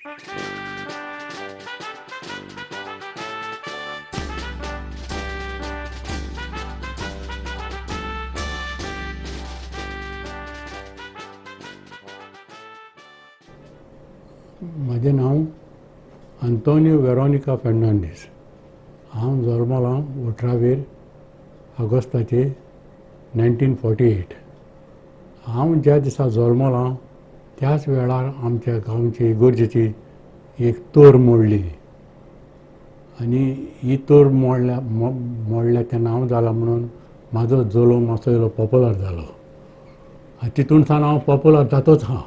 म्हजें नांव आंतोनियो वेरोनिका फेर्नांडीस. हांव जल्मलां 18वेर ऑगस्टाचे 1948. हांव ज्या दिसा जल्मलां त्याच वेळार आमच्या गांवची इगर्जेची एक तोर मोडली आनी ही तोर मोडल्या मोडल्या तेन्ना हांव जाला म्हणून म्हाजो जल्म मातसो इल्लो पॉपुलर जालो आनी तितून सावन हांव पॉपुलर जातोच आहा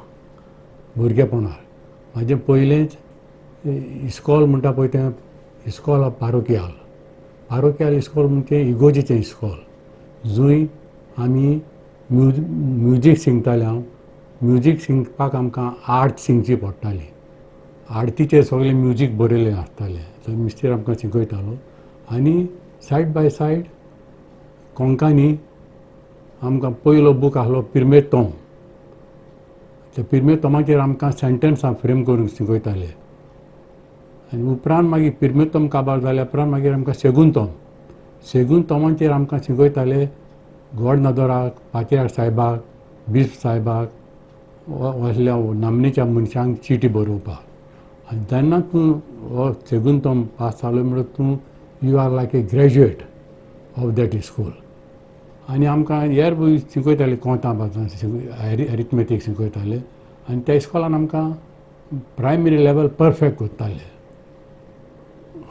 भुरगेपणार. म्हाजें पयलेंच इस्कॉल म्हणटा पळय तें इस्कॉल ऑफ पारोकियाल. पारोकियाल इस्कॉल म्हणजे इगोर्जेचें इस्कॉल, जंय आमी म्युजीक शिकताले. हांव म्युजीक शिकपाक आमकां आर्ट शिकची पडटाली. आर्टीचेर सगळें म्युजीक बरयलें आसतालें, तो मिस्तेर आमकां शिकयतालो. आनी सायड बाय सायड कोंकणी आमकां पयलो बूक आसलो पिरमेद तोम. त्या पिरमेद तोमाचेर आमकां सेंटेन्सां फ्रेम करूंक शिकयताले. आनी उपरांत मागीर पिरमेद तोम काबार जाल्या उपरांत मागीर आमकां सेगून तोम, सेगून तोमाचेर आमकां शिकयताले गोड नदराक, पात्रियार्क सायबाक, बिस्प सायबाक, असल्या नामनेच्या मनशांक चिटी बरोवपाक. आनी जेन्ना तूं हो सेगून तोम पास जालो म्हणल्यार तूं you are like a graduate of that school. आनी आमकां हेर शिकयताले कोंतां बाजां, एरिथमेटीक शिकयताले. आनी त्या इस्कॉलान आमकां प्रायमरी लेवल परफेक्ट करताले.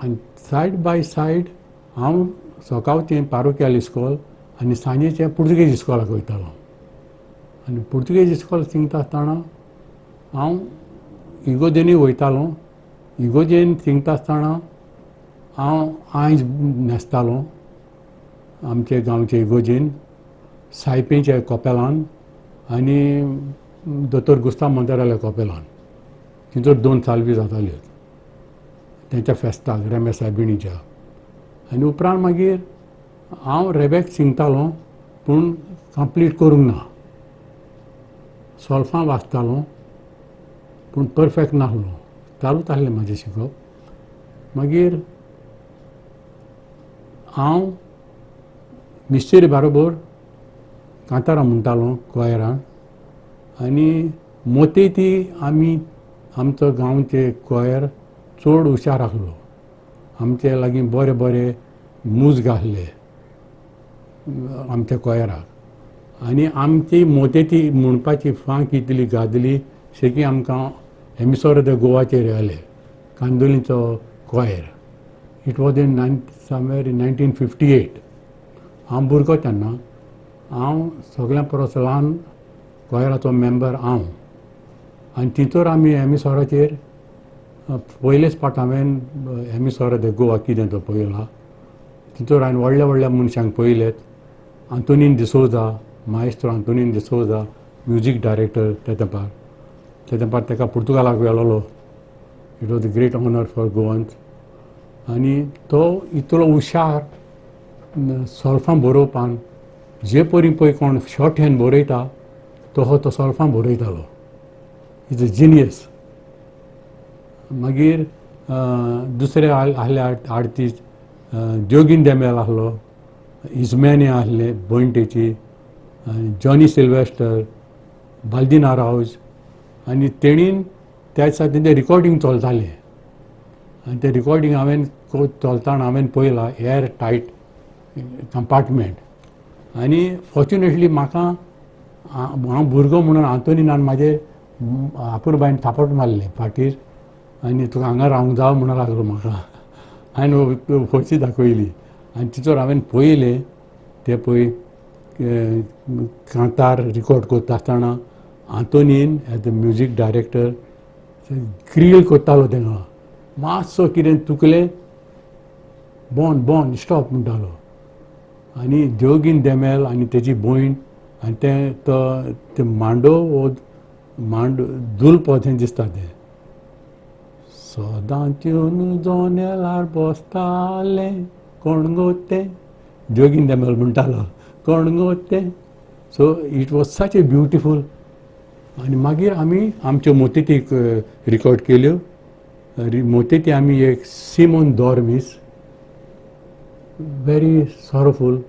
आनी सायड बाय सायड हांव सकाळचें पारोकियाल इस्कॉल आनी सांजेचें पुर्तुगेज इस्कॉलाक वयतालो. आनी पुर्तुगेज इस्कॉल शिकता आसतना हांव इगोर्जेनूय वयतालो. इगोर्जेन शिकता आसतना हांव आयज न्हेसतालो आमचे गांवचे इगोर्जेन, सायपेच्या कॉपेलान आनी दोतोर गुस्ताव मोंतेराल्या कॉपेलान. थंयसर 2 सालवी जाताल्यो तेंच्या फेस्ताक, रेमे सायबिणीच्या. आनी उपरांत मागीर हांव रेबेक शिकतालो पूण कंप्लीट करूंक ना. सोल्फां वाचतालो पूण परफेक्ट नासलो, चालूच आसलें म्हाजें शिकप. मागीर हांव मिस्त्री बारोबर कांतारां म्हणटालो क्वायरान. आनी मोती ती आमी आमचो गांवचे क्वायर चड हुशार आसलो. आमचे लागीं बरे बरे मुज्ग आसले आमच्या क्वायराक. आनी आमची मोतेती म्हणपाची फांक इतली गाजली शेकी आमकां एमिसोर दे गोवाचेर आयले कांदोलीचो choir. It was in somewhere in 1958. हांव भुरगो तेन्ना, हांव सगळ्यां परस ल्हान क्वायराचो मेंबर हांव. आनी तितूर आमी एमिसोराचेर पयलेच फावट हांवें एमिसोर दे गोवा कितें तो पळयला. तितूर हांवें व्हडल्या व्हडल्या मनशांक पळयलेत. आंतोनीन डिसोजा, मायस्त्रो आंतोनीन डिसोजा, म्युजीक डायरेक्टर त्या तेंपार. त्या तेंपार ताका पुर्तुगालाक व्हेलोलो. It was a great honour for Goans. आनी तो इतलो हुशार सोल्फां बरोवपान, जे परी पळय कोण शॉर्ट हँड बरयता तो तो सोल्फां बरयतालो. Is a genius. मागीर दुसरे आसले आर्टिस्ट, जोगीन देमेल आसलो, इजमॅनी आसले बंटेची, जॉनी सिल्वेस्टर, बाल्दीन आरावज. आनी तेणीन त्या दिसा तेंचें रिकॉर्डींग चलतालें. आनी तें रिकॉर्डींग हांवें चलतना हांवें पळयलां, एअर टायट कंपार्टमेंट. आनी फॉर्च्युनेटली म्हाका हांव भुरगो म्हणून आंतोनीनान म्हाजेर आपुरबायन थापट मारलें फाटीर आनी तुका हांगा रावंक जावो म्हणून लागलो म्हाका. हांवें फरशी दाखयली आनी तिचोर हांवें पळयलें तें पळय कांतार रिकॉर्ड करता आसतना आंतोनीन as a music director grill करतालो. तेंका मातसो कितें चुकलें बॉन बॉन स्टॉप म्हणटालो. आनी जोगीन देमेल आनी तेजी भयण आनी तें तो तें मांडो वो मांडो दुलपो थंय दिसता तें सदांच येवन जोनेलार बसतालें कोण गो तें, जोगीन देमेल म्हणटालो कोण गो तें. So it was such a beautiful. आनी मागीर आमी आमच्यो मोतितीक रिकॉर्ड केल्यो. मोतेती आमी एक Simon Dormis, very sorrowful,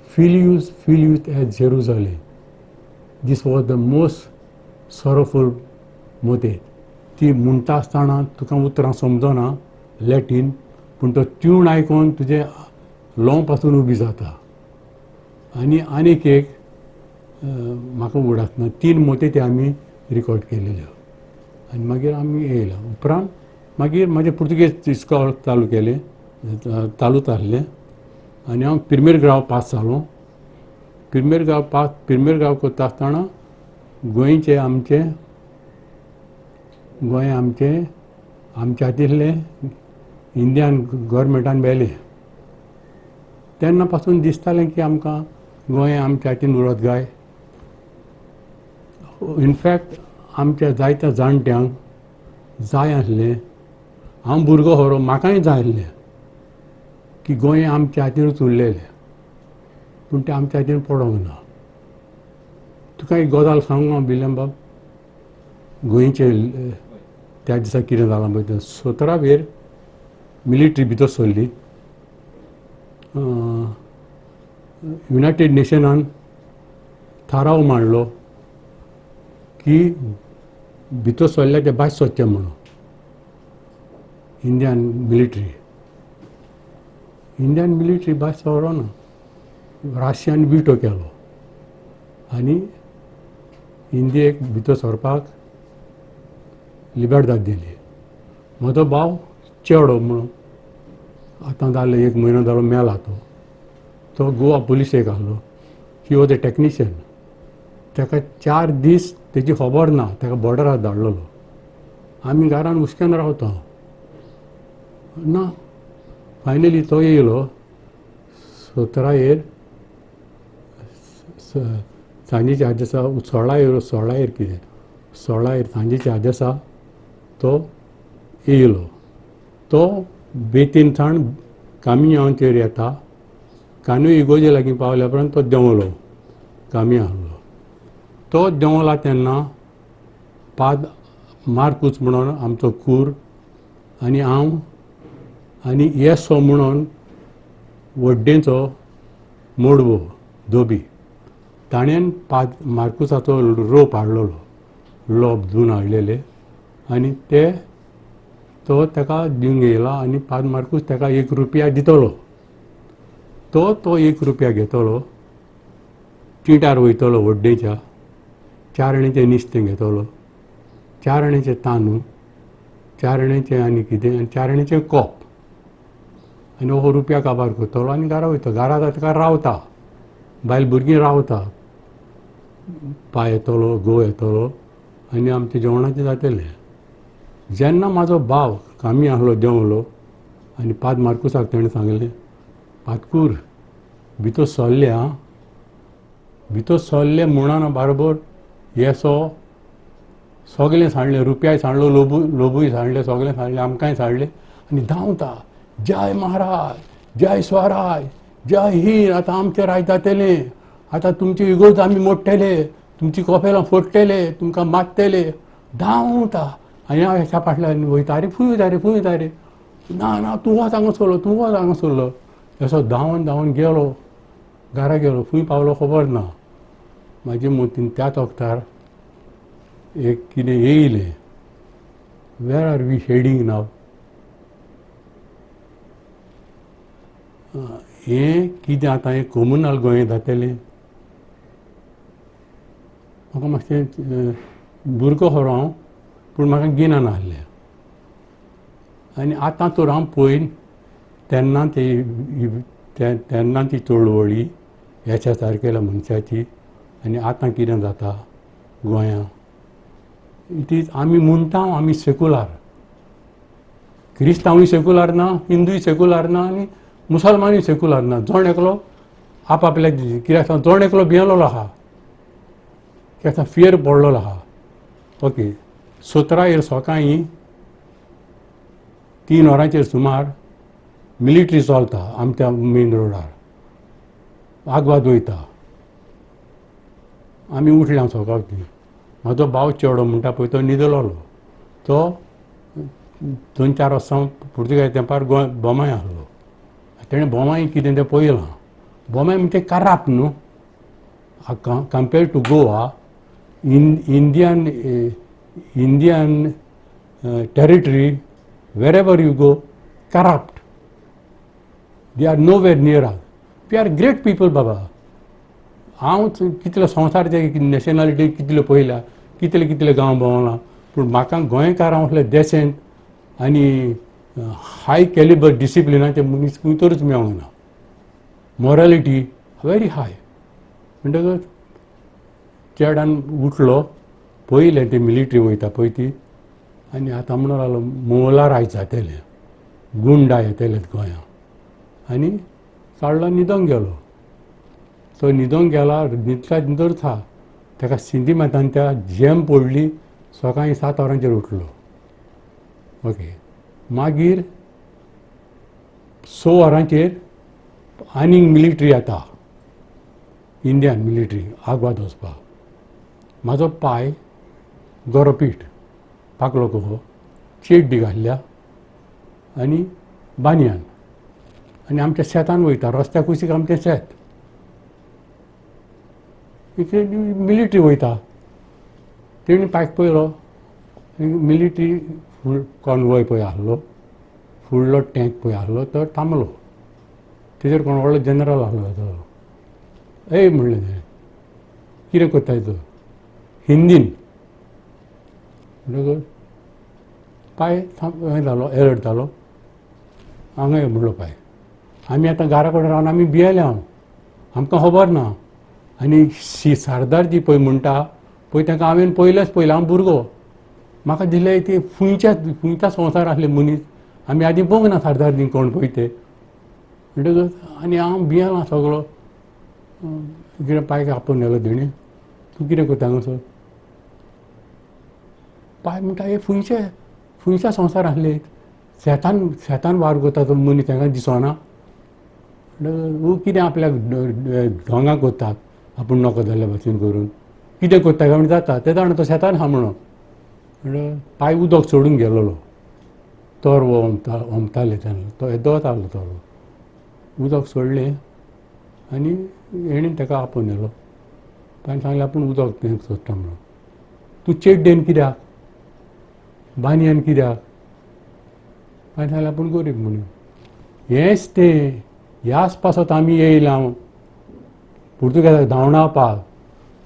Filius Filius et Jerusalem. This was the most sorrowful motet. ती म्हणटा आसतना तुका उतरां समजना लॅटीन, पूण तो ट्यून आयकून तुजें ल्हंव पासून उबी जाता. आनी आनीक एक म्हाका उगडास ना, 3 मोतेती आमी रिकॉर्ड केलेल्यो. आनी मागीर आमी येयला उपरांत मागीर म्हाजें पुर्तुगेज इस्कॉल चालू केलें, चालूच आसलें. आनी हांव पिरमेर ग्राव पास जालो. पिरमेर ग्राव पास, पिरमेर ग्राव करता आसतना गोंयचें आमचें, गोंय आमचें आमच्या हातींतलें इंडियन गव्हर्मेंटान व्हेलें. तेन्ना पासून दिसतालें की आमकां गोंय आमच्या हातीन उरत काय. इनफॅक्ट आमच्या जायत्या जाणट्यांक जाय आसलें, हांव भुरगो खरो, म्हाकाय जाय आसलें की गोंय आमच्या हातीनूच उरलेलें, पूण तें आमच्या हातीन पडोंक ना. तुका एक गजाल सांगू हांव विल्यम बाब, गोंयचे त्या दिसा कितें जालां पळय तें. 17 वेर मिलिट्री भितर सरली. युनायटेड नेशनान थाराव मांडलो की भितर सरल्या ते भायर सरचें म्हणून. इंडियन मिलिट्री, इंडियन मिलिट्री भायर सरना, राशियान विटो केलो आनी इंडियेक भितर सरपाक लिबर्दाद दिली. म्हजो भाव चेडो म्हणून आतां जालें 1 म्हयनो जालो मेला तो, तो गोवा पुलिसेक आहलो. He was a technician. ताका 4 दीस तेजी खबर ना, ताका बॉर्डरार धाडलेलो. आमी घरान हुसक्यान रावता ना. फायनली तो येयलो 17 येर सांजेच्या आदेसा, 16 येर, 16 येर कितें, 16 येर सांजेच्या आदेसा तो येयलो. तो बेतीन सावन कामियांचेर येता, कानू इगोजे लागीं पावल्या उपरांत तो देंवलो, कामी आहलो. तो देंवला तेन्ना पाद मार्कूस म्हणून आमचो कूर आनी हांव आनी येसो म्हणून वड्डेचो मोडवो धोबी, ताणें पाद मार्कुसाचो रोप हाडलेलो, लोप धुवन हाडलेले आनी ते तो ताका दिवंक येयला आनी पाद मार्कूस ताका 1 रुपया दितलो. तो तो 1 रुपया घेतलो, तिटार वयतलो वड्डेच्या, 4 आणेचें नुस्तें घेतलो, 4 आणेचें तांदूळ, 4 आणेचें आनी कितें आनी 4 आणेचें कोप, आनी हो रुपया काबार करतलो आनी घरा वयतलो. घरा ताका रावता, बायल भुरगीं रावता, पाय येतलो, घोव येतलो आनी आमचें जेवणाचें जातलें. जेन्ना म्हाजो भाव कामी आहलो देंवलो आनी पाद मार्कुसाक तेणें सांगलें, पादकूर भितर सरले आं, भितर सरले म्हणना बारोबर येसो सगळें सांडलें, रुपयाय सांडलो, लोबू लोबूय सांडले, सगळें सांडलें, आमकांय सांडलें आनी धांवता, जय महाराज, जय स्वराज, जय हिंद, आतां आमचें राज जातलें, आतां तुमची इगोर्ज आमी मोडटले, तुमची कपेलां फोडटले, तुमकां मारतले. धांवता आनी हांव हेच्या फाटल्यान वयता, आरे फूंय वयता रे, फूंय वयता रे, ना ना तूं वच हांगा सरलो, तूं वच हांगा सरलो. असो धांवन धांवन गेलो, घरा गेलो, फूंय पावलो खबर ना. म्हाजे मतीन त्याच वखतार एक कितें येयलें, where are we heading now. हें कितें आतां हें कोमुनाल गोंय जातलें. म्हाका मातशें भुरगो खरो हांव, पूण म्हाका गिन्यान आहलें. आनी आतां तर हांव पळयन तेन्ना ती तेन्ना ती चळवळी हेच्या सारकेल्या मनशाची आनी आतां कितें जाता गोंयांत, it is आमी म्हणटा आमी सेकुलार, क्रिस्तांवूय सेकुलार ना, हिंदूय सेकुलार ना आनी मुसलमानूय सेकुलार ना. जण एकलो आपआपल्या कित्याक जण एकलो भियेलोलो आहा, कित्याक फियर पडलेलो आहा. ओके, 17 येर सकाळीं 3 वरांचेर सुमार मिलिट्री चलता आमच्या मेन रोडार, आगवाद वयता. आमी उठल्या सकाळची, म्हाजो भाव चेडो म्हणटा पळय तो न्हिदलोलो, तो 2-4 वर्सां पुर्तुगेज तेंपार गोंय बोमाय आसलो. तेणें बोमाय कितें तें पळयलां. बोमाय म्हणजे कराप न्हू compare to Goa. Indian Indian territory wherever you go corrupt. They are nowhere near us. We are great people बाबा. हांव कितले संवसाराचे नॅशनॅलिटी कितल्यो पळयल्या, कितले कितले गांव भोंवला, पूण म्हाका गोंयकारां असले डेसेंट आनी हाय कॅलिबर डिसिप्लिनाचे मनीस खंय तरच मेळोंक ना. Morality very high. म्हणटकच चेडान उठलो, पळयलें ती मिलिटरी वयता पळय ती, आनी आतां म्हणून लागलो मोला राज जातले, गुंडा येतले गोंया. आनी काडलो न्हिदोंक गेलो. तो न्हिदोंक गेला, न्हिदला न्हिदोच आहा, ताका सिंधी मातान त्या झेम पडली. सकाळीं 7 वरांचेर उठलो. ओके, मागीर 6 वरांचेर आनीक मिलिटरी येता, इंडियन मिलिटरी आगवाद वचपाक. म्हाजो पाय गोरो पीठ पाकलो कसो, चेड्डी घातल्या आनी बानयान, आनी आमच्या शेतान वयता, रस्त्या कुशीक आमचें शेत. इतले मिलिटरी वयता, तेणी पायक पळयलो, मिलिटरी फूल कॉनवॉय पळय आसलो, फुडलो टँक पळय आसलो, तो थांबलो. तेजेर कोण व्हडलो जनरल आसलो तो. ए म्हणलें तेणें, कितें करताय तूं? हिंदीन. म्हणटकच पाय हें जालो, एलर्ट जालो. हांगा यो म्हणलो पाय. आमी आतां घरा कडेन रावन आमी भियेले हांव, आमकां खबर ना. आनी सरदार जी पळय म्हणटा पळय, तांकां हांवें पयलेच पळयलें, हांव भुरगो, म्हाका दिसलें ती खंयच्या खंयच्या संवसार आसले मनीस, आमी आदीं पळोवंक ना सरदार जी कोण पळय ते. म्हणटकच आनी हांव भियेलां सगळो. कितें पायक आपोवन व्हेलो तेणी, तूं कितें करता हांगासर? पाय म्हणटा, हे खंयचे खंयच्या संवसार आसले, शेतान शेतान वावर करता तो मनीस तांकां दिसना. म्हणटकच कितें आपल्याक ढोंगां करतात, आपूण नोको जाल्ल्या भाशेन करून कितें करता काय म्हण जाता तें जाणा, तो शेतान आहा म्हणून. म्हणटकच पाय उदक सोडून गेलोलो, तरवो ओंपताले तेन्ना, तो येदोच आहलो तरवो, उदक सोडलें आनी हेणेन ताका आपोवन व्हेलो. ताणें सांगलें आपूण उदक तें सोडटा म्हणून. तूं चेड्डेन कित्याक, बानयान कित्याक? ताणें सांगलें आपूण गरीब म्हणून. हेंच तें, ह्याच पासत आमी येयला पुर्तुगेजाक धांवडावपाक.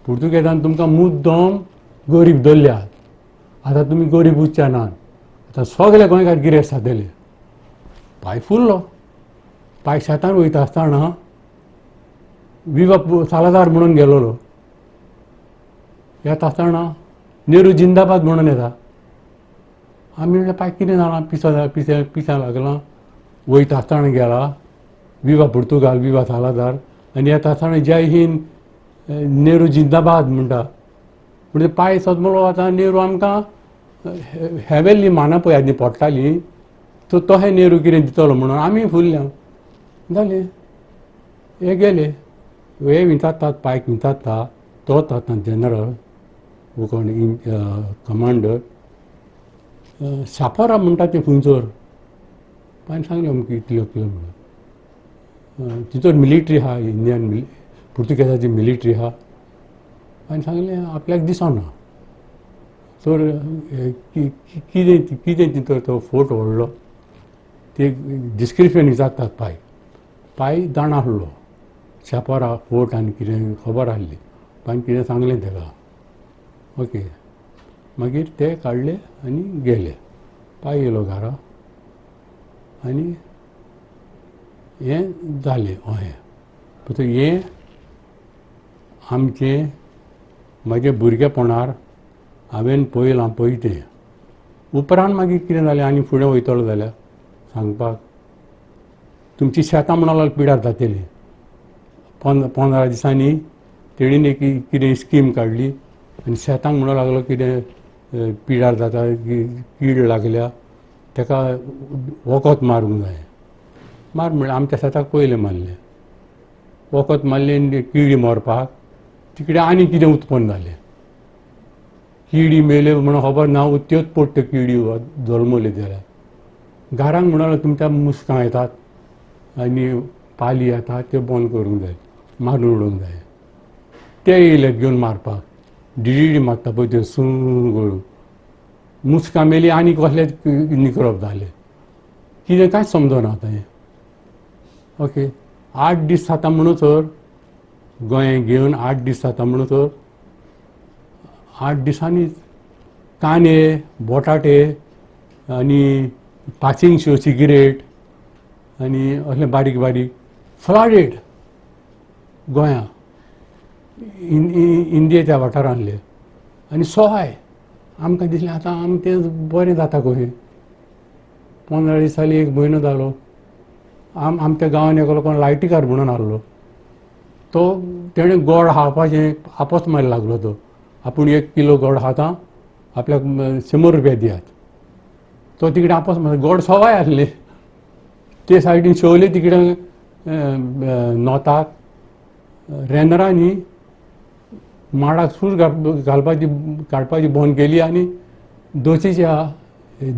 पुर्तुगेजान तुमकां मुद्दम गरीब दवरल्यात, आतां तुमी गरीब उरचे नात, आतां सगळे गोंयकार गिरेस्त जातले. पाय फुल्लो. पाय शेतान वयता आसतना विवा सालादार म्हणून गेलोलो, येता आसतना नेहरू जिंदाबाद म्हणून येता. आमी म्हणलें पाय कितें जालां, पिसो पिसे पिसां लागलां, वयता आसतना गेला विवा पुर्तुगाल विवा सालादार, आनी येता आसतना जय हिंद नेहरू जिंदाबाद म्हणटा. म्हणजे पाय सदमलो आतां नेहरू आमकां हेवेल्ली मानां पळय आदीं पडटाली, तो तशें नेहरू कितें दितलो म्हणून आमी फुल्ल्या जालें. हे गेले, हे विचारतात पायक विचारता, तोच आतां जनरल वो कोण कमांडर सापोरा म्हणटा तें खंयसर? पायन सांगलें अमकें इतल्यो किलोमिटर तितूर मिलिटरी आहा, इंडियन पुर्तुगेजाची मिलिटरी आहा. पायन सांगलें आपल्याक दिसना तर कितें कितें तितूर तो फोट व्हडलो ते डिस्क्रिप्शन विचारतात पाय. पाय जाणा आसलो शापोरा फोट आनी कितें खबर आसली, पायन कितें सांगलें ताका. ओके, मागीर ते काडले आनी गेले. पाय येयलो घरा आनी हें जालें अहें. पूण हें आमचें म्हज्या भुरगेपणार हांवें पळयलां पळय तें. उपरांत मागीर कितें जालें आनी फुडें वयतलो जाल्यार सांगपाक, तुमची शेतां म्हणून लागलो पिड्यार जातली. 15 दिसांनी तेणीन एक कितें स्कीम काडली आनी शेतांक म्हणून लागलो कितें पिड्यार जाता, कीड लागल्या, ताका वखद मारूंक जाय. मार म्हणलें, आमच्या शेताक पयलें मारलें वखद, मारलें आनी किडी मरपाक. तिकडे आनी कितें उत्पन्न जालें, किडी मेल्यो म्हणून खबर ना, त्योच पडट्यो किडी जल्मल्यो जाल्यार. घरांक म्हणून तुमच्या मुस्कां येतात आनी पाली येतात, त्यो बंद करूंक जाय, मारून उडोवंक जाय. ते येयले घेवन मारपाक, डिडिटी मारता पळय त्यो सूं करून. मुस्कां मेली आनी कसले निकळप जालें कितें कांयच समजना आतां हें. ओके, 8 दीस जाता म्हणसर गोंय घेवन 8 दीस जाता म्हणसर 8 दिसांनीच कांदे, बटाटे आनी पासिंगश्यो सिगरेट आनी असलें बारीक बारीक फ्लडेड गोंया इंडियेच्या वाठारांतले आनी सवाय. आमकां दिसलें आतां आमचें बरें जाता कशें. 15 दिसांनी एक म्हयनो जालो, आमच्या गांवांत एकलो कोण लायटीकार म्हणून आहलो, तो तेणें गोड खावपाचें आपस मारी लागलो. तो आपूण 1 किलो गोड खाता, आपल्याक 100 रुपया दियात. तो तिकडे आपस मार, गोड सवाय आसले. ते सायडीन शेवले तिकडे नोताक रेंदरांनी माडाक सूर घालपाची काडपाची बंद केली आनी दोशीच्या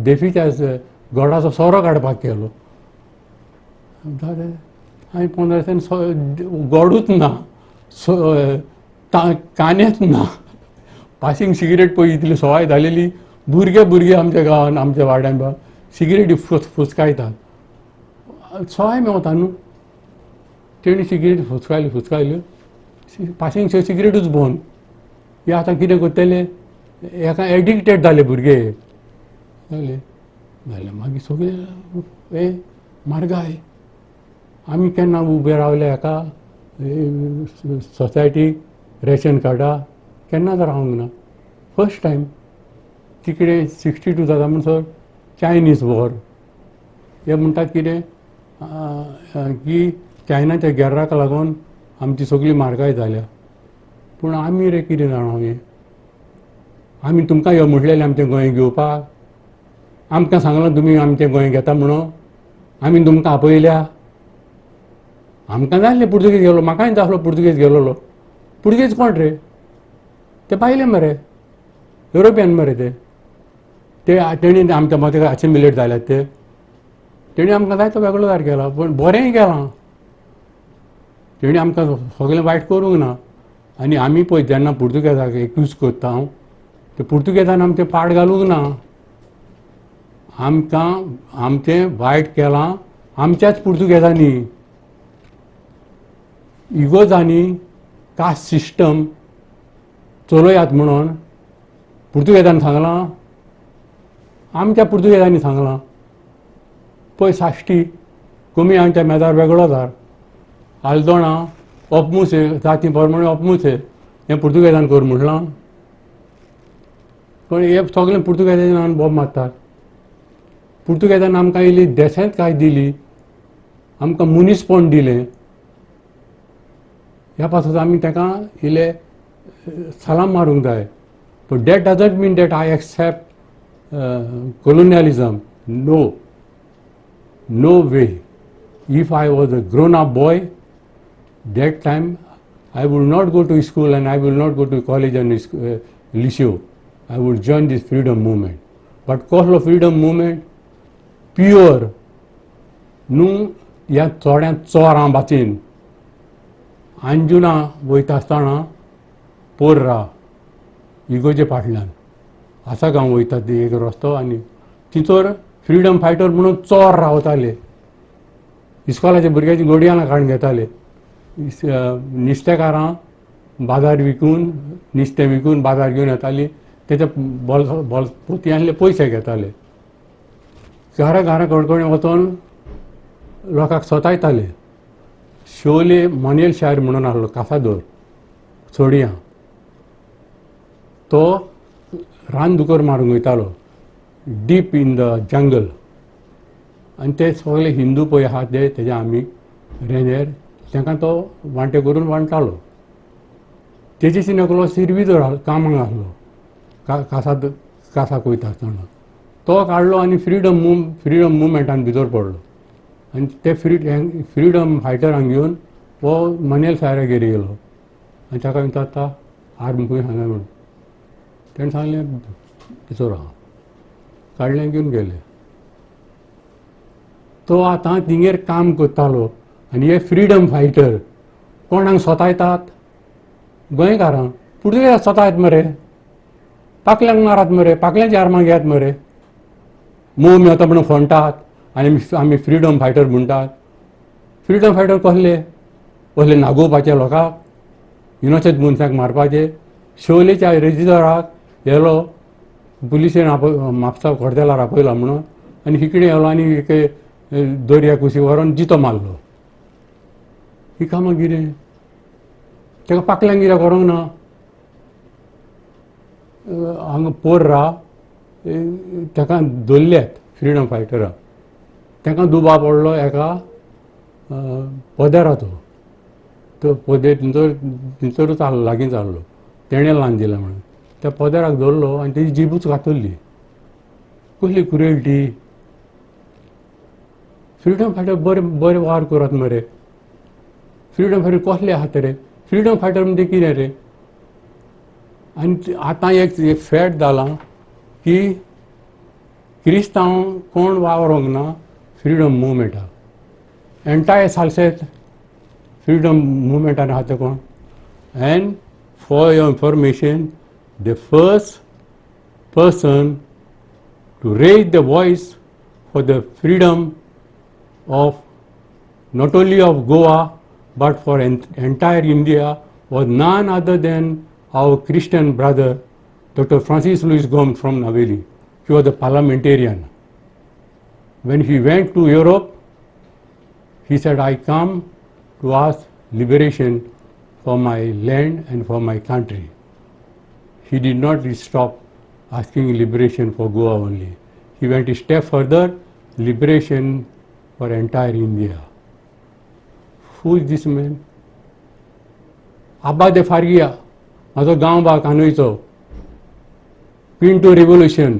देफीच्या गोडाचो सोरो काडपाक केलो. आनी 15 दिसांनी गोडूच ना, कांदेच ना, पासींग सिगरेट पळय इतली सवाय जालेली. भुरगे भुरगे आमच्या गांवान आमच्या वाड्यान सिगरेटी फुसकायतात, सवाय मेवता न्हू. तेणी सिगरेट फुसकायल्यो फुसकायल्यो, पासींग सिगरेटूच बंद. हे आतां कितें करतले, हेका एडिक्टेड जाले भुरगे जाले जाले. मागीर सगळे हे म्हारगाय. आमी केन्ना उबे रावले हाका सोसायटीक रेशन कार्डा केन्नाच रावंक ना. फर्स्ट टायम तिकडे 62 जाता म्हणसर चायनीज वॉर. हे म्हणटात कितें की चायनाच्या गेर्राक लागून आमची सगळी म्हारगाय जाल्या. पूण आमी रे कितें जाणा हें, आमी तुमकां यो म्हटलेलें आमचें गोंय घेवपाक, आमकां सांगलां तुमी आमचें गोंय घेता म्हणून, आमी तुमकां आपयल्या. आमकां जाय आसलें पुर्तुगेज गेलो, म्हाकाय जाय आसलो पुर्तुगेज गेलोलो. पुर्तुगेज कोण रे, ते भायले मरे, युरोपियन मरे ते. ते तेणी आमच्या मदें असिमिलेट जाल्यात ते, तेणी आमकां जायतो वेगळो दार केला, पूण बरेंय केलां तेणी, आमकां सगळें वायट करूंक ना. आनी आमी पळय जेन्ना पुर्तुगेजाक एक्यूज करता हांव, ते पुर्तुगेजान आमचें पाड घालूंक ना, आमकां आमचें वायट केलां आमच्याच पुर्तुगेजांनी. इगोजांनी कास्ट सिस्टम चलयात म्हणून पुर्तुगेजान सांगलां, आमच्या पुर्तुगेजांनी सांगलां. पळय साश्टी कमी आमच्या मेजार वेगळो दार, आल्दोणा अपमुसे जाती प्रमाणे अपमुसे, हें पुर्तुगेजान कर म्हणलां. पण हे सगळें पुर्तुगेजाच्या नांवान बोब मारतात. पुर्तुगेजान आमकां इल्ली देसेंत काय दिली, आमकां मनीसपण दिलें, ह्या पासत आमी ताका इल्ले सलाम मारूंक जाय. पूण that doesn't mean that I accept colonialism. No, no way. If I was a grown up boy that time, I would not go to school and I will not go to college and liceo. I would join this freedom movement. But कसलो freedom movement? Pure न्हू. ह्या चोड्यां चोरां भाशेन अंजुना वयता आसतना पोर्रा इगोजे फाटल्यान आसा गांव वयता ती एक रस्तो, आनी थंयसर फ्रिडम फायटर म्हणून चोर रावताले. इस्कोलाच्या भुरग्याची गोडयां काडून घेताले. नुस्तेकारां बाजार विकून, नुस्तें विकून बाजार घेवन येताली, तेच्या बोल बोल पोतयांतले पयशे घेताले. घरा घरा कणकणी वचोन लोकांक सतायताले. शोले मोनेल शायर म्हणून आहलो कासादोर चोडयां, तो रानदुकर मारूंक वयतालो डीप इन the jungle. आनी ते सगळे हिंदू पळय आहा ते तेज्या आमी रेंदेर तांकां तो वांटे करून वांट्टालो. तेजेशीन एकलो सिरवीदोर कामाक आसलो कासाद कासाक वयता आसतना, तो काडलो आनी फ्रिडम मुवमेंटान भितर पडलो. आनी ते फ्रिडम फायटरांक घेवन हो मनेल सायरागेर येयलो आनी ताका विचारता आर्म खंय हांगा म्हणून. तेणें सांगलें, भितर आहा. काडलें, घेवन गेले. तो आतां तिंगेर काम करतालो आनी हे फ्रिडम फायटर कोणाक सोतायतात? गोंयकारांक. पुर्तुगेजाक सोतायत मरे, पाकल्यांक मारात मरे, पाकल्यांची आर्मां घेयात मरे. मोव मेवता म्हणून फोंडटात आनी आमी फ्रिडम फायटर म्हणटात. फ्रिडम फायटर कसले? कसले नागोवपाचे लोकांक, इनोसंट मनशाक मारपाचे? शिवोलेच्या रेजिदोराक येलो पुलिशेन आपय, म्हापसा कोर्तेलार आपयला म्हणून, आनी हिकडे येलो आनी एक दर्या कुशी व्हरोन जितो मारलो. ही कामां कितें? ताका पाकल्यांक कित्याक व्हरूंक ना? हांगा पोर्रा ताका धरल्यात फ्रिडम फायटराक. ताका दुबाव पडलो एका पदेराचो. तो पदेर थंयसर थंयसरूच आहलो, लागींच आहलो. तेणें लावन दिलें म्हणून त्या पदेराक धरलो आनी तेजी जिबूच कातरली. कसली क्रुएल्टी! फ्रिडम फायटर बरें बरें वावर करात मरे. फ्रिडम फायटर कसले आहात रे? फ्रिडम फायटर म्हणजे कितें रे? आनी आतां एक एक फॅट जालां की क्रिस्तांव कोण वावरोंक ना फ्रिडम मुवमेंटाक. एंटायर सालसेत फ्रिडम मुवमेंटान आहा ते कोण. And for your information, the first person to raise the voice for the freedom of not only of Goa but for entire India was none other than our Christian brother Dr. Francis Luis Gomes from Naveli. He was a parliamentarian. When he went to Europe, he said, "I come to ask liberation for my land and for my country." He did not stop asking liberation for Goa only. He went a step further, liberation for entire India. Who is this man? Abba de Faria, म्हाजो गांव बा कानोयचो. Pinto revolution,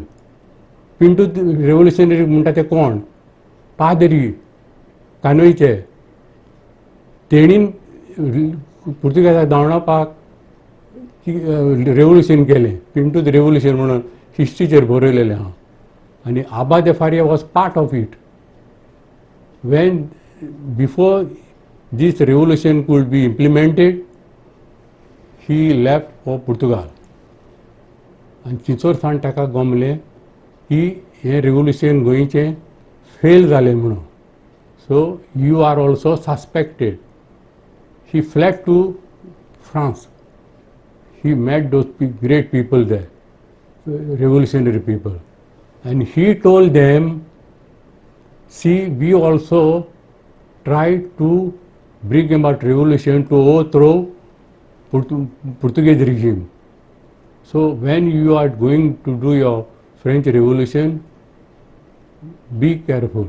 Pinto revolutionary म्हणटा ते कोण? पादरी कानोयचे. तेणीन पुर्तुगेजाक धांवडावपाक revolution केलें. पिंटूच revolution म्हणून हिस्ट्रीचेर बरयलेलें आहा. आनी Abba de Faria was part of it. When before this revolution could be implemented, he left for Portugal. आनी थिंचोर सावन ताका गमलें की हें रेवोल्युशन गोंयचें फेल जालें म्हणून, so you are also suspected. He fled to France. He met those great people there, revolutionary people, and he told them, "See, we also tried to bring about revolution to overthrow Portuguese regime. So when you are going to do your French Revolution, be careful.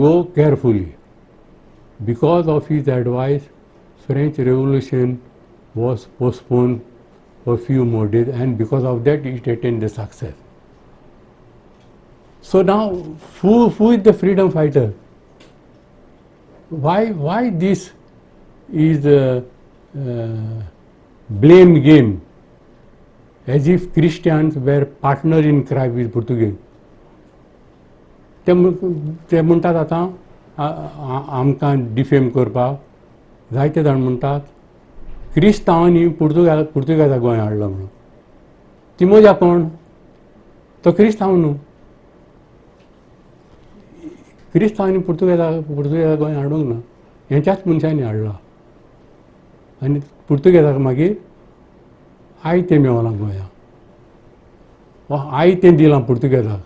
Go carefully." Because of his advice, French Revolution was postponed for few more days, and because of that it attained the success. So now, who is the freedom fighter? Why this is a blame game, as if Christians were partner in crime with Portuguese? ते म्हणटात आतां आमकां defame करपाक जायते जाण म्हणटात क्रिस्तांवांनी पुर्तुगेजाक गोंय हाडलो म्हणून. तिमोजा कोण? तो क्रिस्तांव न्हू. क्रिस्तांवांनी पुर्तुगेजाक गोंय हाडूंक ना, हेंच्याच मनशांनी हाडला आनी पुर्तुगेजाक मागीर आयतें मेवलां गोंया. आयतें दिलां पुर्तुगेजाक.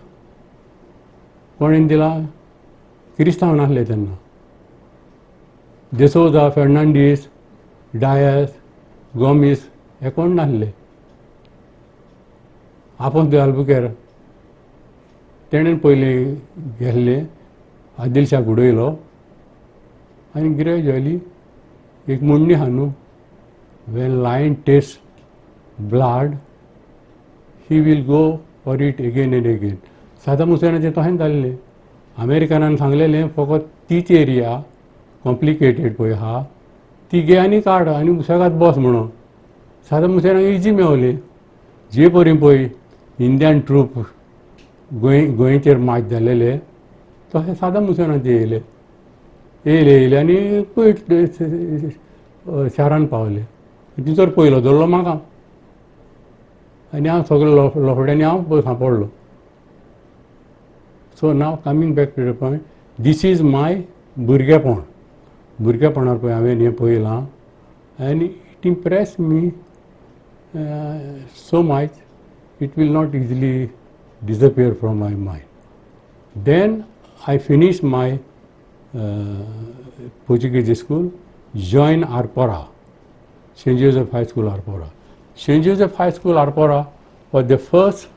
कोणेन दिलां? क्रिस्तांव नासले तेन्ना. देसोजा, फेर्नांडीस, डायस, गोमीस हे कोण नासले. आफोंस दे आल्बुकेर तेणेन पयलीं गेल्ले, आदिलशाक उडयलो आनी ग्रेज्युअली एक म्हणणी आहा न्हू, "When lion taste blood, he will go for it again and again." Saddam हुसेनाचें तशेंच जाल्लें. अमेरिकनान सांगलेलें, फकत तीच एरिया कॉम्प्लिकेटेड पळय आहा ती घे आनी काड आनी सुशेगाद बस म्हणून. साद्दाम हुसेनाक इजी मेवली. जे परी पळय इंडियन ट्रूप गोंय गोंयचेर मार्च जालेले, तशें साद्दाम हुसेनाचे येयले येयले येयले आनी पयर शारान पावले. तिचोर पयलो धरलो म्हाका आनी हांव सगळे लोफड्यांनी हांव सांपडलो. So now coming back to the point, this is my भुरगेपण. भुरगेपणार पळय हांवें हें पळयलां आनी it impress me so much, it will not easily disappear from my mind. Then I finish my Portuguese school, join Arpora, Saint Joseph High School, Arpora. Saint Joseph High School, Arpora was the first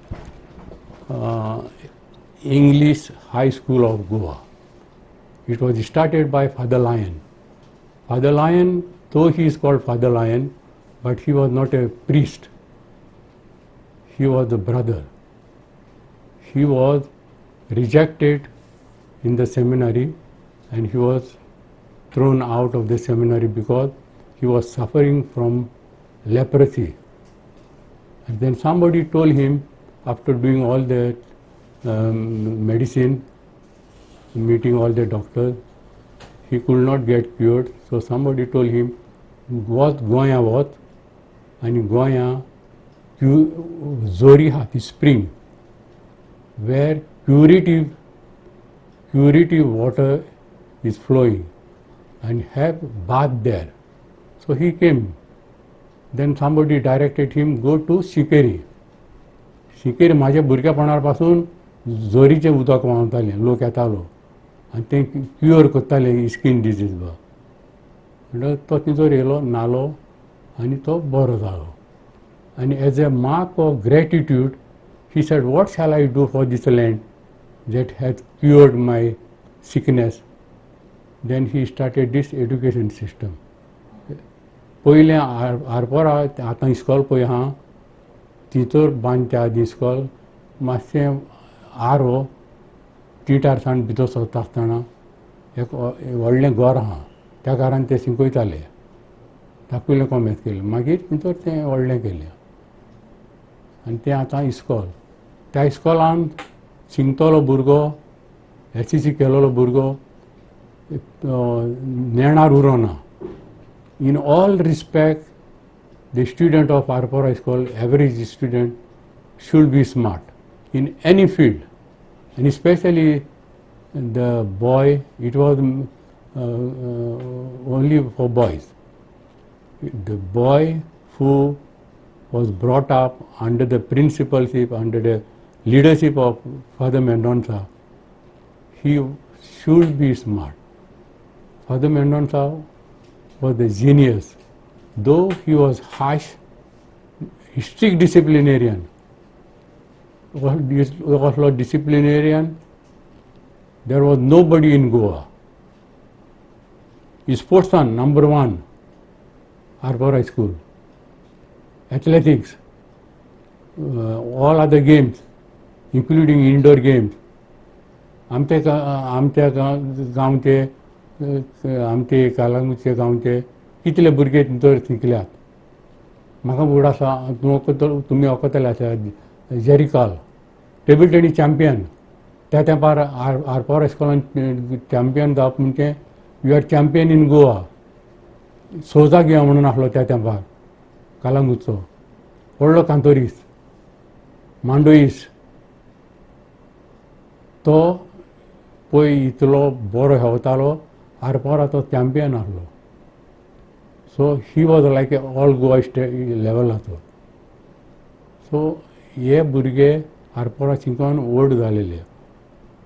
English high school of Goa. It was started by Father Lyon. Father Lyon, though he is called Father Lyon, but he was not a priest. He was a brother. He was rejected in the seminary and he was thrown out of the seminary because he was suffering from leprosy. And then somebody told him, after doing all the medicine, meeting all the doctors, he could not get cured. So somebody told him, वच गोंया वच आनी गोंया Q जोरी आहा ती spring where curative water is flowing, and have bath there. So he came. Then somebody directed him, go to Sikeri. Sikeri म्हाज्या भुरगेपणार पासून जोरीचें उदक व्हांवतालें, लोक येतालो आनी तें क्युअर करताले स्कीन डिजीज बा. म्हणटकच तो थंयसर येयलो, न्हालो आनी तो बरो जालो. आनी as a mark of gratitude, he said, "What shall I do for this land that has cured my sickness?" Then he started this education system. पयलें आरपोरा आतां इस्कॉल पळय आहा थंयसर बांदच्या आदीं इस्कॉल मातशें आरो तिटार सावन भितर सरता आसतना एक व्हडलें घर आहा, त्या घरान ते शिकयताले. धाकटुलें कोमेस केलें, मागीर थंयसर तें व्हडलें केलें आनी तें आतां इस्कॉल. त्या इस्कॉलान शिकतलो भुरगो, एसएससी केलेलो भुरगो नेणार उरोना. In all respect, the student of Arpora School, average student, should be smart in any field, and especially the boy. It was only for boys. The boy who was brought up under the principalship, under the leadership of Father Mendonça, he should be smart. Father Mendonça was a genius. Though he was harsh, strict disciplinarian. Was disciplinarian, there was nobody in Goa. Sportsman number one, Arpora School. Athletics, all other games, including indoor games. आमच्या गांवचे, आमचे कालांगुटचे गांवचे कितले भुरगे थंयसर शिकल्यात, म्हाका उगडास आसा. तुमी वळखतले आसा, जेरिकॉल, टेबल टेनीस चॅम्पियन. त्या तेंपार आरपोरा इस्कॉलान चॅम्पियन जावप म्हणजे you are champion in Goa. सोजा गिया म्हणून आसलो त्या तेंपार कालांगुटचो व्हडलो कांतोरीस, मांडोईस. तो पळय इतलो बरो हेवतालो, आरपोरा तो चॅम्पियन आसलो. So he was like a all Goa state लेवलाचो. सो हे भुरगे आरपोरा शिकोन व्हड जालेले.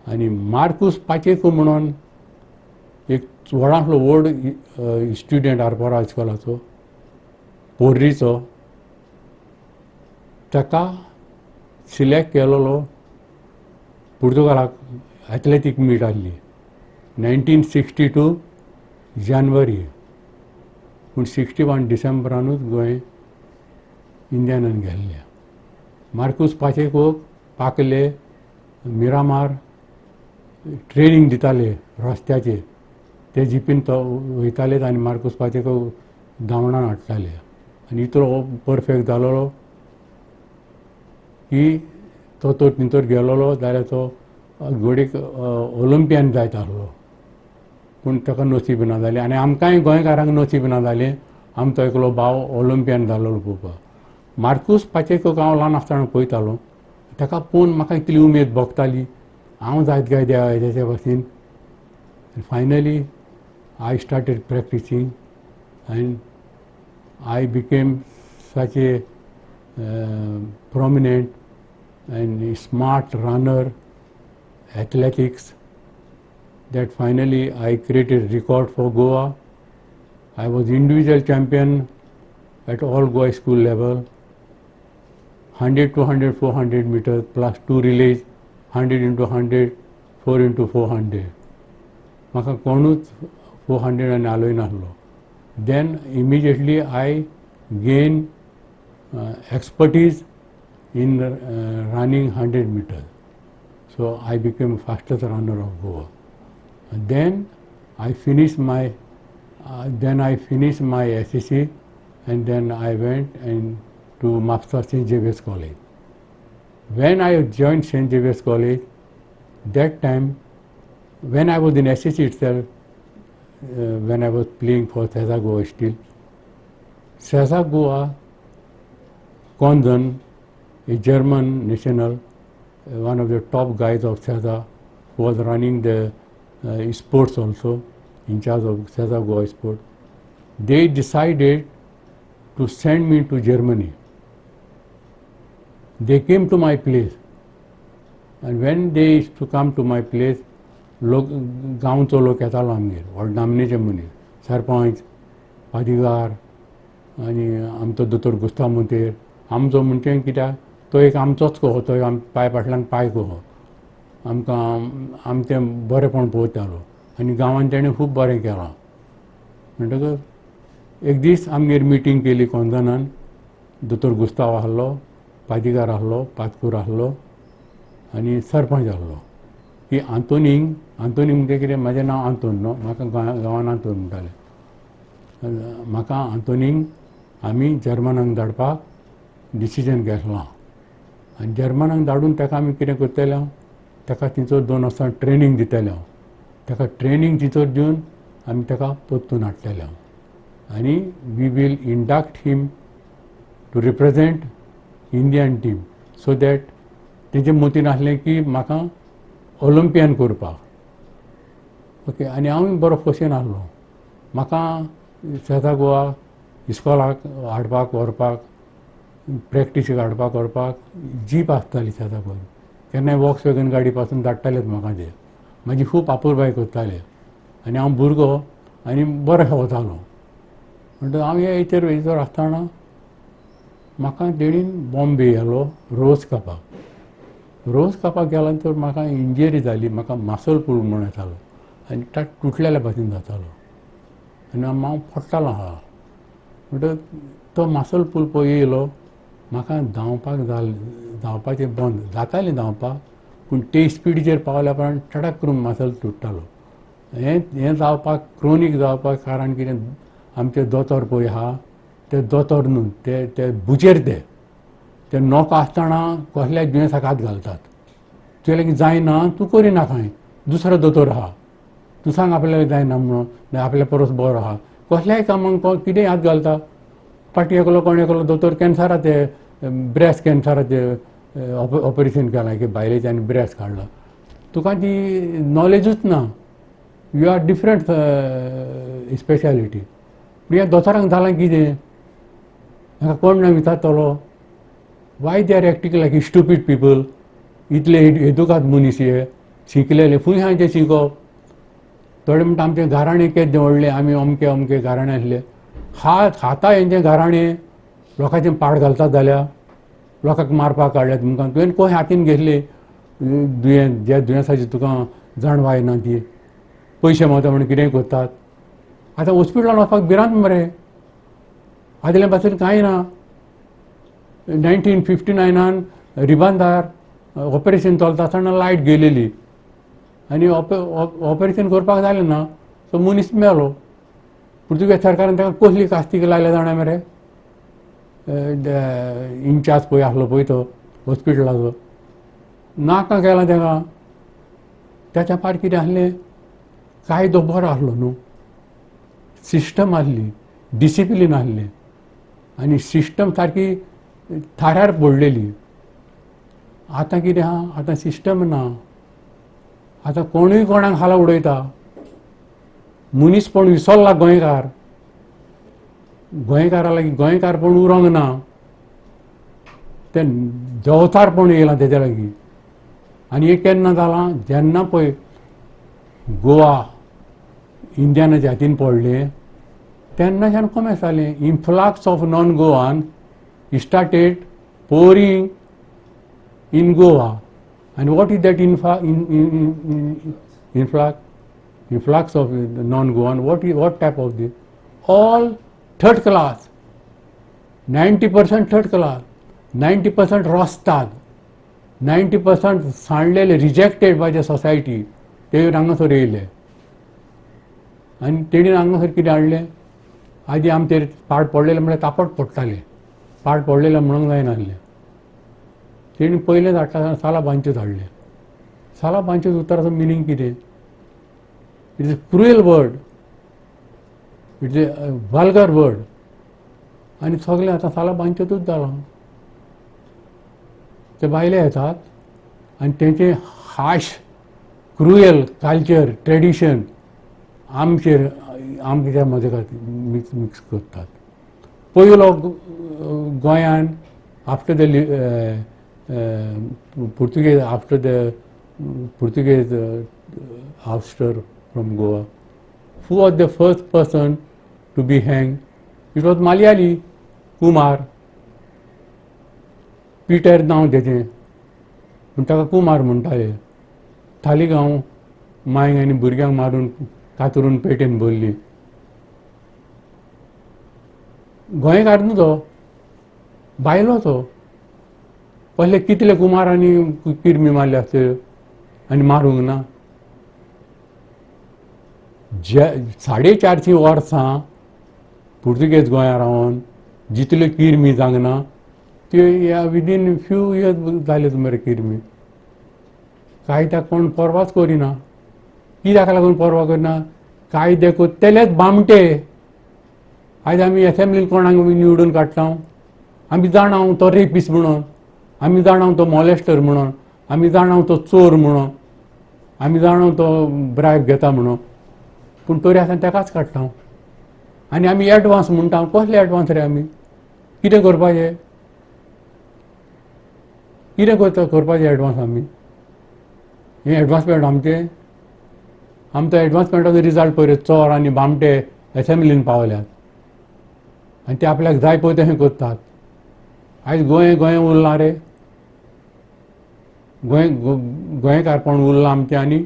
आनी मार्कूस पाचेको म्हणून एक व्हडांतलो व्हड स्टुडंट आरपोरा इस्कॉलाचो, पोर्रीचो, ताका सिलेक्ट केलेलो पुर्तुगालाक. एथलेटीक मीट आहली 1962 जानेवारी, पूण 61 डिसेंबरानूच गोंय इंडियनान गेल्लें. मार्कूस पाचेकोक पाकले मिरामार ट्रेनींग दिताले रस्त्याचेर. ते जिपीन तो वयताले आनी मार्कूस पाचेको धांवणान हाडटाले. आनी इतलो परफेक्ट जालोलो की तो तर थंयसर गेलोलो जाल्यार तो घोडेक ऑलिंपियन जायत आसलो, पूण ताका नसीब ना जालें. आनी आमकांय गोंयकारांक नसीब ना जालें, आमचो एकलो भाव ऑलिंपियन जालोलो पळोवपाक. मार्कूस पाचेकोक हांव ल्हान आसतना पळयतालो, ताका पळोवन म्हाका इतली उमेद भोगताली, हांव जायत काय देवा हेच्या भाशेन. Finally I started practicing and I became such a prominent and smart runner athletics that finally I created record for Goa. I was individual champion at all Goa school level, 100, 200, 400 meters plus two relays, 100 into 100, 4 into 400. म्हाका कोणूच 400 आनी आलोय नासलो. Then immediately I gain expertise in running 100 meters. So I became fastest runner of Goa. Then I finished my SSC and then I went and to Mapsa St. Xavier's College. When I joined St. Xavier's College, that time when I was in SSC itself, when I was playing for Sesa Goa still, Sesa Goa, Konzan, a German national, one of the top guys of Sesa, who was running the sports also, in charge of Sesa Goa sport, they decided to send me to Germany. They came to my place, and when they used to come to my place, लोक गांवचो लोक येतालो आमगेर, व्हड नामनेचे मनीस, सरपंच, पादीगार आनी आमचो दोतोर गुस्ताव मोंतेर. आमचो म्हणजे कित्याक तो एक आमचोच कहो, तो आम पांय फाटल्यान पांय कहो, आमकां आमचें बरेंपण पळयतालो आनी गांवांत तेणें खूब बरें केलां. म्हणटकच एक दीस आमगेर मिटींग केली कोंजनान. दोतोर गुस्ताव आसलो, पादीगार आसलो, पादकूर आसलो आनी सरपंच आसलो, की आंतोनीक, आंतोनी म्हणजे कितें, म्हाजें नांव आंतोन न्हू, म्हाका गांवान आंतोन म्हणटाले. म्हाका आंतोनीक आमी जर्मनाक धाडपाक डिसिजन घेतलां आनी जर्मनाक धाडून ताका आमी कितें करतले, ताका थंयसर 2 वर्सां ट्रेनींग दितले हांव. ताका ट्रेनींग थंयसर दिवन आमी ताका परतून हाडटले हांव आनी we will induct him to represent Indian team, so that तेजे मतीन आसलें की म्हाका ऑलिंपियन करपाक. ओके, आनी हांवूय बरो खोशयेन आसलो. म्हाका सेसा गोवा इस्कॉलाक हाडपाक व्हरपाक, प्रॅक्टीसीक हाडपाक व्हरपाक जीप आसताली सेसा गोवा. केन्नाय वॉक्स वॅगन गाडी पासून धाडटालेच म्हाका. ते म्हाजी खूब आपुरबाय करताले आनी हांव भुरगो आनी बरो खेळतालो. म्हणटकच हांव हे हेचेर हेचेर आसतना म्हाका तेणीन बॉम्बे व्हेलो रोज कपाक. रोज कपाक गेला तर म्हाका इंजरी जाली. म्हाका मासल पूल म्हूण येतालो आनी तुटलेल्या भाशेन जातालो आनी हांव पडटालो हा. म्हणटकच तो मासल पूल पळय येयलो, म्हाका धांवपाक जालें, धांवपाचें बंद जातालें. धांवपाक पूण ते स्पिडीचेर पावल्या उपरांत टडक करून मासल तुट्टालो. हें हें जावपाक, क्रोनीक जावपाक कारण कितें, आमचे दोतोर पळय आहा ते दोतोर न्हू, ते ते बुचेर, ते ते नोको आसतना कसल्याय दुयेंसाक हात घालतात. तुवें लागीं जायना, तूं करिनाका, दुसरो दोतोर आहा, तूं सांग आपल्याक जायना म्हणून, आपल्या परस बरो आहा. कसल्याय कामाक कितेंय हात घालता. फाटीं एकलो कोण एकलो दोतोर कॅन्सराचे, ब्रेस्ट कॅन्सराचे ऑपरेशन केलां की बायलेचें आनी ब्रेस्ट काडला. तुका ती नॉलेजूच ना, you are different speciality. पूण ह्या दोतोरांक जालां कितें, हाका कोण ना विचारतलो? Why they are acting like stupid people? इतले एदुकाद मनीस हे शिकलेले, खंय आहा तें शिकप? थोडे म्हणटा आमचें घराणें केदें व्हडलें, आमी अमके अमके घराणें आसले. हात खाता हेंचें घराणें लोकांचें पाड घालतात जाल्यार लोकांक मारपाक काडल्या तुमकां. तुवें खंय हातीन घेतली दुयेंस, ज्या दुयेंसाची तुका जाणवाय ना ती? पयशे मेवता म्हणून कितेंय करतात. आतां हॉस्पिटलान वचपाक भिरांत मरे, आदल्या पासून कांय ना. 1959नान रिबांदार ऑपरेशन चलता आसतना लायट गेलेली आनी ऑपरेशन करपाक जालें ना, सो मनीस मेलो. पुर्तुगेज सरकारान ताका कसली कास्तीक लायल्या जाणा मरे. इनचार्ज पळय आसलो पळय तो हॉस्पिटलाचो, नाका केला तेका. तेच्या पार कितें आसलें, कायदो बरो आसलो न्हू, सिस्टम आसली, डिसिप्लीन आसलें आनी सिस्टम सारकी थाऱ्यार पडलेली. आतां कितें आहा, आतां सिस्टम ना. आतां कोणूय कोणाक खाला उडयता. मनीसपण विसरला गोंयकार. गोंयकारा लागीं गोंयकारपण उरोंक ना, तें देंवचारपण येयलां तेज्या लागीं. आनी हें केन्ना जालां, जेन्ना पळय गोवा इंडियनाच्या हातीन पडलें तेन्नाच्यान कोमेस जालें. Influx of non Goan started pouring in Goa. And what is that influx of non-Goan? What type of this? All third class, 90% third class, 90% रस्ताद, 90% सांडलेले, रिजेक्टेड बाय the society. ते हांगासर येयले आनी तेणी हांगासर कितें हाडलें. आदी आमचेर पाड पडलेले म्हळ्यार तापट पडटाले, पाड पडलेले म्हणूंक जायनासलें. तेणी पयलें धाडटा साला बांच्यो धाडले. साला बांच्यो उतराचो मिनींग कितें? It is a cruel word, it is a vulgar word. आनी सगळें आतां साला बांच्योतूच जालां. ते भायले येतात आनी तेंचे हार्श क्रुयल कल्चर ट्रेडिशन आमचेर आमच्या मदे मिक्स मिक्स करतात. पयलो गोंयान after the Portuguese, after the Portuguese ouster from Goa, who was the first person to be hanged? It was Malayali Kumar. Peter नांव तेजें, पूण ताका कुमार म्हणटाले. थालिगांव मांयक आनी भुरग्यांक मारून कातरून पेटेन भरली. गोंयकार न्हू तो, बायलो तो. पयले कितले कुमारांनी किरमी मारली आसतल्यो आनी मारूंक ना. जे 450 वर्सां पुर्तुगेज गोंया रावन जितल्यो किरमी जावंक ना त्यो ह्या विदीन फ्यू इयर्स जाल्यो मरे किरमी. कायद्याक कोण पर्वाच करिना. कित्याक लागून पर्वा करिना? कायदे कोत्तेलेच बामटे. आयज आमी एसेंब्लीन कोणाक निवडून काडटा, आमी जाणा तो रेपीस म्हणून, आमी जाणा तो मॉलेस्टर म्हणून, आमी जाणा तो चोर म्हणून, आमी जाणा तो ब्रायब घेता म्हणून, पूण तरी आसतना तेकाच काडटा. आनी आमी एडवान्स म्हणटा. कसले एडवान्स रे आमी? कितें करपाचें, कितें करता करपाचें एडवान्स आमी? हें एडवान्समेंट आमचें, आमचो एडवान्समेंटाचो रिजल्ट पळय, चोर आनी बामटे एसेंब्लीन पावल्यात आनी ते आपल्याक जाय पळय तशें करतात. आयज गोंय गोंय उरलां रे? गोंय गोंयकारपण उरलां आमचें? आनी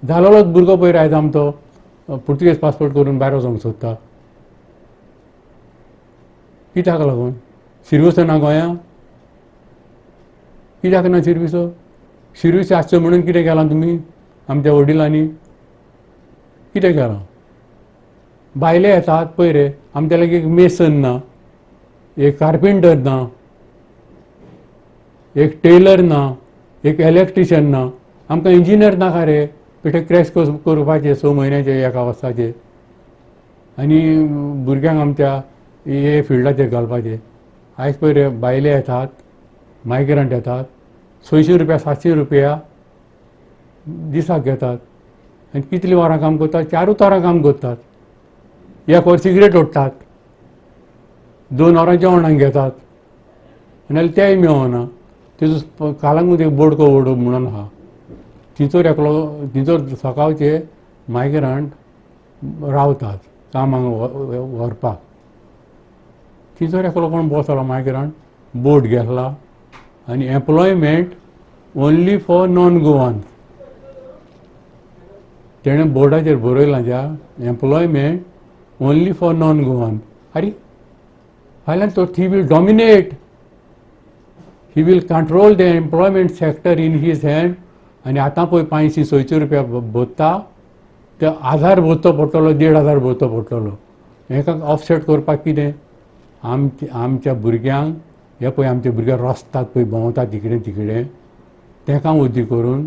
जालोलोच भुरगो पळय आयज आमचो पुर्तुगेज पासपोर्ट करून भायर वचोंक सोदता. कित्याक लागून? सिर्वीस ना गोंया? कित्याक ना सिर्वीसो? सिर्वीस आसच्यो म्हणून कितें केलां तुमी आमच्या वडिलांनी? कितें केलां? भायले येतात पळय रे, आमच्या लागीं एक मेसन ना, एक कार्पेंटर ना, एक टेलर ना, एक इलेक्ट्रिशियन ना. आमकां इंजिनियर नाका रे. बेठे क्रॅश कोर्स करपाचे 6 म्हयन्याचे एका वर्साचे आनी भुरग्यांक आमच्या हे फिल्डाचेर घालपाचे. आयज पळय रे, भायले येतात, मायग्रंट येतात, 600 रुपया 700 रुपया दिसाक घेतात आनी कितलीं वरां काम करतात? 4ूच वरां काम करतात. एक वर सिगरेट ओडटात, 2 वरां जेवणाक घेतात आनी तेंय मेळना. तेजो कालांगूट एक बोडको ओडप म्हणून आहा. थंयसर एकलो, थंयसर सकाळचे मायग्रंट रावतात कामाक व्हरपाक. थंयसर एकलो कोण बसलो मायग्रंट, बोट घेतला आनी employment only for non Goan तेणें बोर्डाचेर बरयलां, ज्या employment only for non Goan. आरे फाल्यां तो he will dominate, he will control the employment sector in his hand. आनी आतां पळय 500 600 रुपया भरता, ते 1000 भरचो पडटलो, 1500 भरचो पडटलो. हेका ऑफसेट करपाक कितें? आमच्या भुरग्यांक हे पळय, आमचे भुरगे रस्तात पळय भोंवतात तिकडे तिकडे, तेका वदी करून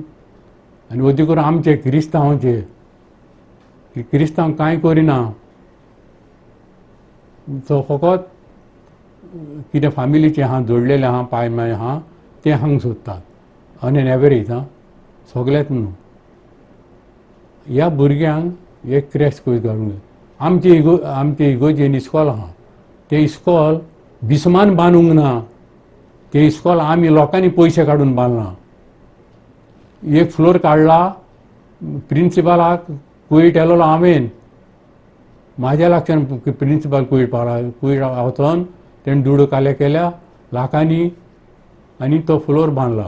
आनी वदी करून आमचे क्रिस्तांवचे, क्रिस्तांव कांय करिना, तो फकत कितें फामिलीचें आहा जोडलेलें आहा, पाय माय आहा तें हांग सोदतात ऑन एन एवरेज. आं, सगळेच न्हू. ह्या भुरग्यांक एक क्रॅश कोर्स घालूंक जाय. आमचे इगोजेन इस्कॉल आहा, तें इस्कॉल बिस्मान बांदूंक ना, तें इस्कॉल आमी लोकांनी पयशे काडून बांदलां. एक फ्लोर काडला, प्रिंसिपालाक कुवेट येयलेलो हांवेन, म्हाज्या लागच्यान प्रिंसिपाल कुवेट पावला. कुवेट वचोन तेणें दुडू काले केल्या लाखांनी आनी तो फ्लोर बांदला.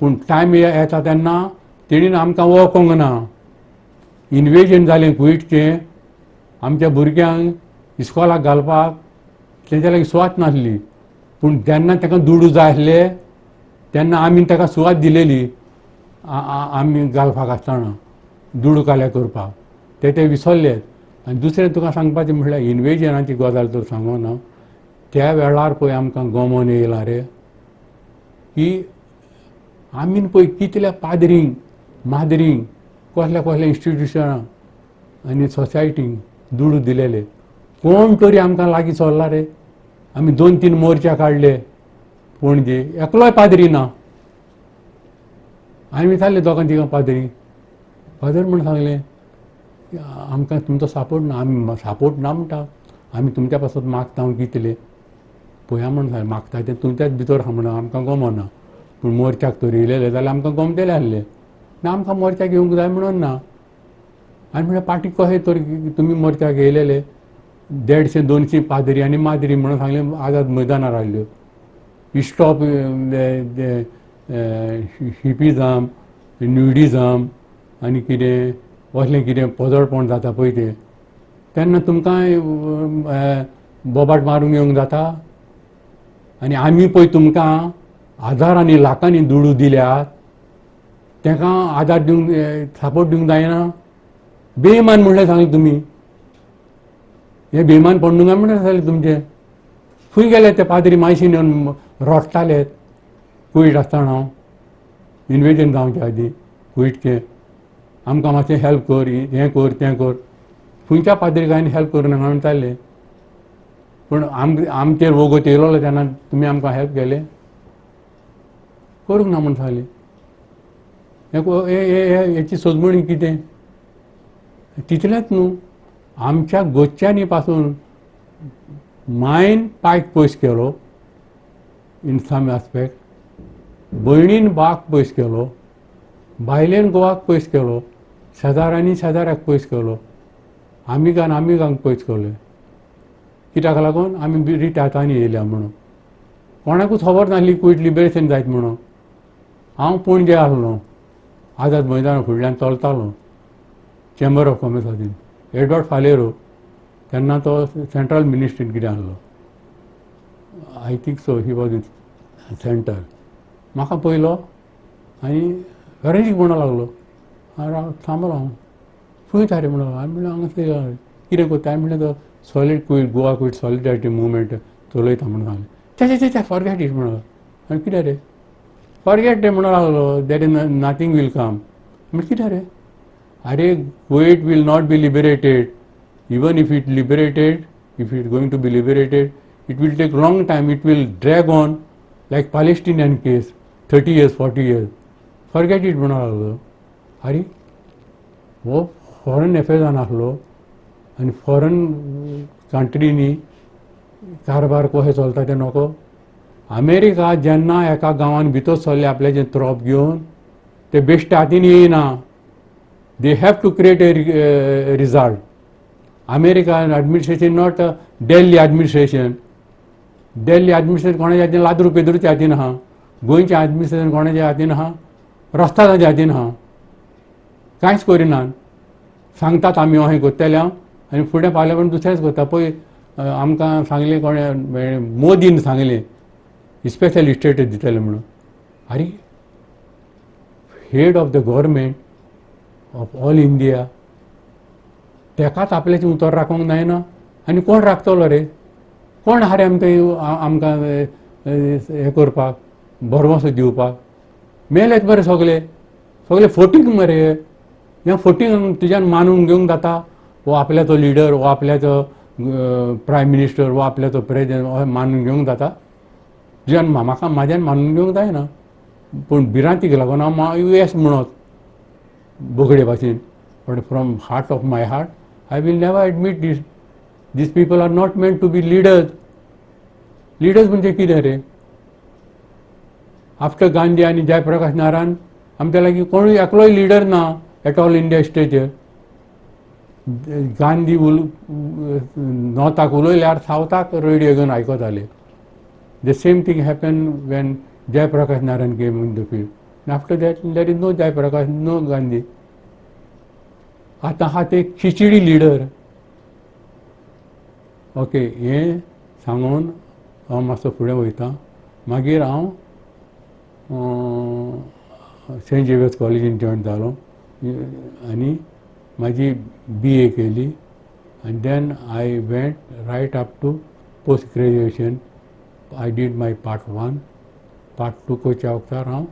पूण टायम येता तेन्ना तेणीन आमकां वळखोंक ना. इनवेजन जालें कुवेटचें, आमच्या भुरग्यांक इस्कॉलाक घालपाक तेंच्या लागीं सुवात नासली. पूण जेन्ना ताका दुडू जाय आसले तेन्ना आमी ताका सुवात दिलेली, आमी घालपाक आसतना दुडू काल्या करपाक, ते ते विसरले. आनी दुसरें तुका सांगपाचें म्हळ्यार इनवेजनाची गजाल तर सांगो ना, त्या वेळार पळय आमकां गमोन येयला रे की आमी पळय कितल्या पाद्रींक माद्रींक कसल्या कसल्या इन्स्टिट्युशनां आनी सोसायटींक दुडू दिलेले, कोण तरी आमकां लागीं सरला रे? आमी 2-3 मोर्चा काडले पणजे, एकलोय पाद्री ना. हांवें विचारलें दोगां तिगां पाद्री, फादर म्हण सांगलें आमकां तुमचो सपोर्ट ना. आमी सपोर्ट ना म्हणटा, आमी तुमच्या पासत मागता कितले पळया म्हण सांगलें, मागता तें तुमच्याच भितर आहा म्हणून आमकां गमना, पूण मोर्चाक तर येयलेले जाल्यार आमकां गमतलें आसलें ना, आमकां मोर्चाक येवंक जाय म्हणून ना. आनी म्हणल्यार पाटी कशें तर तुमी मोर्चाक येयलेले 150-200 पाद्री आनी माद्री म्हणून सांगलें, आझाद मैदानार आयल्यो, स्टॉप हिपीझम न्युडिझम आनी कितें असलें कितें पोजडपण जाता पळय तें, तेन्ना तुमकां बोबाट मारूंक येवंक जाता? आनी आमी पळय तुमकां हजारांनी लाखांनी दुडू दिल्यात, ताका आदार दिवंक सपोर्ट दिवंक जायना? बेमान म्हणलें सांगलें तुमी, हें बेमान पडूंक म्हणलें सांगलें तुमचें. खंय गेले ते पाद्री मायशीन येवन रडटाले कुवेट आसतना, इनवेजन जावचे आदीं कुवेटचें, आमकां मातशें हेल्प कर, हें कर तें कर. खंयच्या पाद्रिकांनी हेल्प करूं नाका म्हणटाले, पूण आमचेर वोगोत येयलो तेन्ना तुमी आमकां हेल्प केलें करूंक ना म्हण सांगलें. हेची सोजमणी कितें तितलेंच न्हू, आमच्या गोच्यांनी पासून मायन पायक पयस केलो इन सम आस्पेक्ट, भयणीन बाक पयस केलो, बायलेन घोवाक पयस केलो, शेजाऱ्यांनी शेजाऱ्याक पयस केलो, आमिगान आमिगांक पयस केले. कित्याक लागून आमी रित्या हातांनी येयल्या म्हणून कोणाकूच खबर नासली कुवेट लिबरेशन जायत म्हणून. हांव पणजे आसलो, आझाद मैदाना फुडल्यान चलतालो, चेंबर ऑफ कॉमर्साचेर एडवर्ड फालेरो तेन्ना तो सेंट्रल मिनिस्ट्रीन कितें आसलो, I think so he was in centre. म्हाका पयलो आनी वेरेंजीक म्हणूंक लागलो. हांव थांबलो, हांव खंय वता रे म्हणून. हांवें म्हणलें हांगा कितें करता? हांवें म्हणलें तो solid Kuwait Goa Kuwait solidarity movement चलयता म्हणून सांगलें. चे चे चे, फॉरगेट it म्हणून. हांवें कितें रे फॉरगेट तें म्हणूंक लागलो, that is nothing will come. म्हणलें कितें रे? आरे Kuwait will not be liberated, even if it liberated, if it going to be liberated, it will take long time, it will drag on like Palestinian case, 30 years, 40 years, forget it म्हणूंक लागलो. आरे हो फॉरन अफेर्सान आसलो आनी फॉरन कंट्रीनी कारभार कशें चलता तें नको? अमेरिका जेन्ना एका गांवान भितर सरले आपल्याचें ट्रप घेवन, ते बेश्टे हातीन येयना, they have to create a result. American administration, not Delhi administration. Delhi administration कोणाच्या हातीन? लाद्रू पेद्रूच्या हातीन आहा. गोंयचें एडमिनिस्ट्रेशन कोणाच्या हातीन आहा? रस्तादाच्या हातीन आहा. कांयच करिनात, सांगतात आमी अहें करतले आनी फुडें पावल्या पण दुसरेंच करता. पळय आमकां सांगलें कोणें, मोदीन सांगलें स्पेशल स्टेटस दितले म्हणून. आरे head of the government of all India तेकाच आपल्याचें उतर राखूंक जायना आनी कोण राखतलो रे? कोण आहा रे आमकां आमकां हें करपाक, भरवंसो दिवपाक? मेलेत मरे सगळे, सगळे फोटींग मरे. ह्या फोटींग तुज्यान मानून घेवंक जाता? हो आपल्याचो लिडर, हो आपल्याचो प्रायम मिनिस्टर, हो आपल्याचो प्रेजिडेंट, अशें मानून घेवंक जाता तुज्यान? म्हाका म्हाज्यान मानून घेवंक जायना. पूण भिरांतीक लागून हांव येस म्हणत बोगडे भाशेन, but from heart of my heart I will never admit this. These people are not meant to be leaders. Leaders म्हणजे कितें रे? आफ्टर गांधी आनी जयप्रकाश नारायण आमच्या लागीं कोणूय एकलोय लिडर ना एट ऑल इंडिया स्टेजर. गांधी उल नॉर्थाक उलयल्यार सावथाक रेडियो घेवन आयकताले. The same thing happen when Jayaprakash Narayan came in the field. After that there is no Jayaprakash, no Gandhi. आतां आहा ते खिचडी लिडर. ओके, हें सांगून हांव मातसो फुडें वयता. मागीर हांव सेंट झेवियर्स कॉलेजीन जॉयन जालो आनी म्हाजी बी ए केली आनी then I went right up to post graduation. I did my part one, part two करच्या वखदार हांव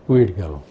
कुवेट गेलो.